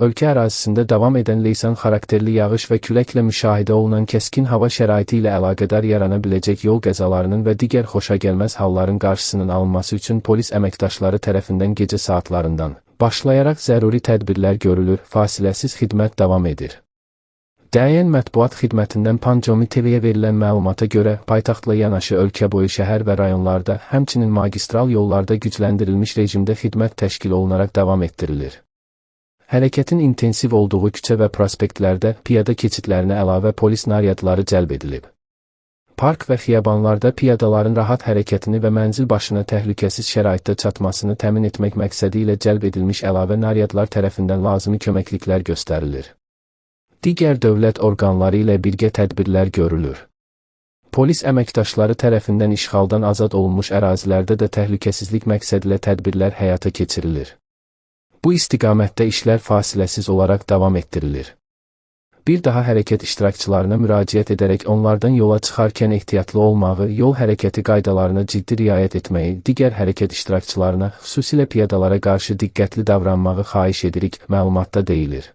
Ölkə ərazisində davam edən leysan xarakterli yağış və küləklə müşahidə olunan kəskin hava şəraiti ilə əlaqədar yarana biləcək yol qəzalarının və digər xoşagəlməz halların qarşısının alınması üçün polis əməkdaşları tərəfindən gecə saatlarından başlayaraq zəruri tədbirlər görülür, fasiləsiz xidmət davam edir. Dəyən mətbuat xidmətindən Pancomi TV-yə verilən məlumata görə, paytaxtla yanaşı ölkə boyu şəhər və rayonlarda, həmçinin magistral yollarda gücləndirilmiş rejimdə xidmət təşkil olunaraq davam etdirilir. Hərəkətin intensiv olduğu küçə və prospektlərdə piyada keçidlərinə əlavə polis naryadları cəlb edilib. Park və xiyabanlarda piyadaların rahat hərəkətini və mənzil başına təhlükəsiz şəraitdə çatmasını təmin etmək məqsədi ilə cəlb edilmiş əlavə naryadlar tərəfindən lazımi köməkliklər göstərilir. Digər dövlət orqanları ilə birgə tədbirlər görülür. Polis əməkdaşları tərəfindən işğaldan azad olunmuş ərazilərdə də təhlükəsizlik məqsədilə tədbirlər həyata keçirilir. Bu istiqamətdə işlər fasiləsiz olaraq davam etdirilir. Bir daha hərəkət iştirakçılarına müraciət edərək onlardan yola çıxarkən ehtiyatlı olmağı, yol hərəkəti qaydalarına ciddi riayət etməyi, digər hərəkət iştirakçılarına, xüsusilə piyadalara qarşı diqqətli davranmağı xahiş edirik, məlumatda deyilir.